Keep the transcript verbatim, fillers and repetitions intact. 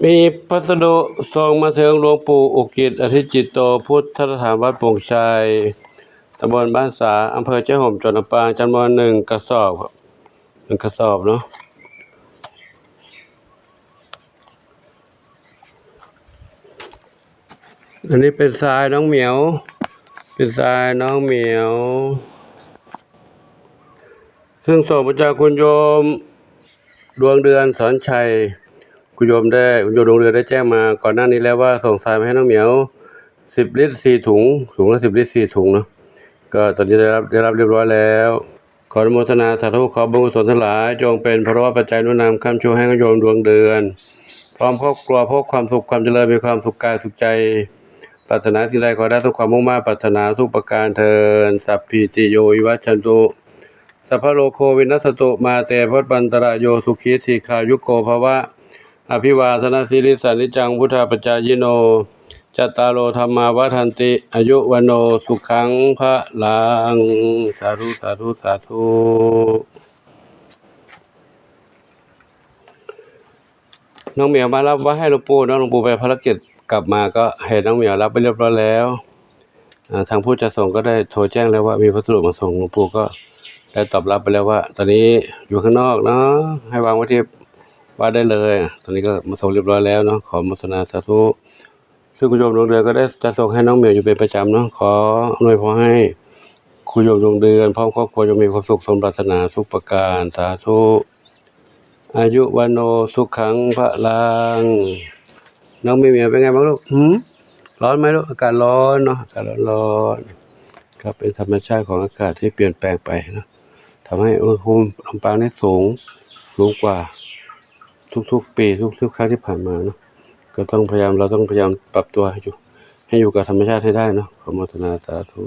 มีพัสดุส่งมาถึงหลวงปู่อุกิจ อธิจิตโต พุทธสถานวัดโป่งชัย ตำบลบ้านสา อำเภอแจ้ห่ม จังหวัดลำปาง จำนวนหนึ่งกระสอบครับ หนึ่งกระสอบเนาะ อันนี้เป็นทรายน้องเหมียว เป็นทรายน้องเหมียว ซึ่งส่งมาจากคุณโยมดวงเดือนสอนชัย คุณโยมได้ คุณโยมดวงเดือนได้แจ้งมาก่อนหน้านี้แล้วว่าส่งทรายมาให้น้องเหมียว สิบลิตร สี่ถุง ถุงละสิบลิตร สี่ถุงเนาะ ก็ตอนนี้ได้รับ ได้รับเรียบร้อยแล้ว ขออนุโมทนาสาธุ ขอบุญกุศลทั้งหลาย จงเป็นพลวปัจจัยหนุนนำค้ำชูให้น้องโยมดวงเดือน พร้อมครอบครัวพบความสุขความเจริญ มีความสุขกายสุขใจ ปรารถนาสิ่งใดขอได้สมความมุ่งมา่ปรารถนาทุกประการเทอญ สัพพีติโยวิวัชชันตุ สัพพะโรโควินัสสตุ มาเตภวัตวันตรายโย สุขีทีคายุโกภวะ อภิวาทนาสิริสานิจจัง วุฒาปจจายิโน จัตตาโรธัมมาวัฒนติ อายุวันโน สุขังพลัง สาธุ สาธุ สาธุ น้องเหมียวมารับไว้ให้หลวงปู่เนาะ หลวงปู่ไปภารกิจกลับมาก็ให้น้องเหมียวรับไปเรียบร้อยแล้ว อ่า ทางผู้จะส่งก็ได้โทรแจ้งแล้วว่ามีพัสดุมาส่ง หลวงปู่ก็ได้ตอบรับไปแล้วว่า ตอนนี้อยู่ข้างนอกเนาะ ให้วางไว้ที่วัดได้เลย ตอนนี้ก็มาส่งเรียบร้อยแล้วเนาะ ขออนุโมทนาสาธุ ซึ่งคุณโยมดวงเดือนก็ได้จะส่งให้น้องเหมียวอยู่เป็นประจำเนาะ ขออำนวยพรให้คุณโยมดวงเดือนพร้อมครอบครัวจงมีความสุขสมปรารถนาทุกประการ สาธุ อายุวันโน สุขังพลัง น้องเหมียวเป็นไงบ้างลูก หืม ร้อนไหมลูก อากาศร้อนเนาะ อากาศร้อนๆ ครับ เป็นธรรมชาติของอากาศที่เปลี่ยนแปลงไปเนาะ ทำให้อุณหภูมิลำปางนี่สูง สูงกว่าทุกๆปี ทุกๆครั้งที่ผ่านมาเนาะ ก็ต้องพยายาม เราต้องพยายามปรับตัวให้อยู่ ให้อยู่กับธรรมชาติให้ได้เนาะ ขออนุโมทนาสาธุ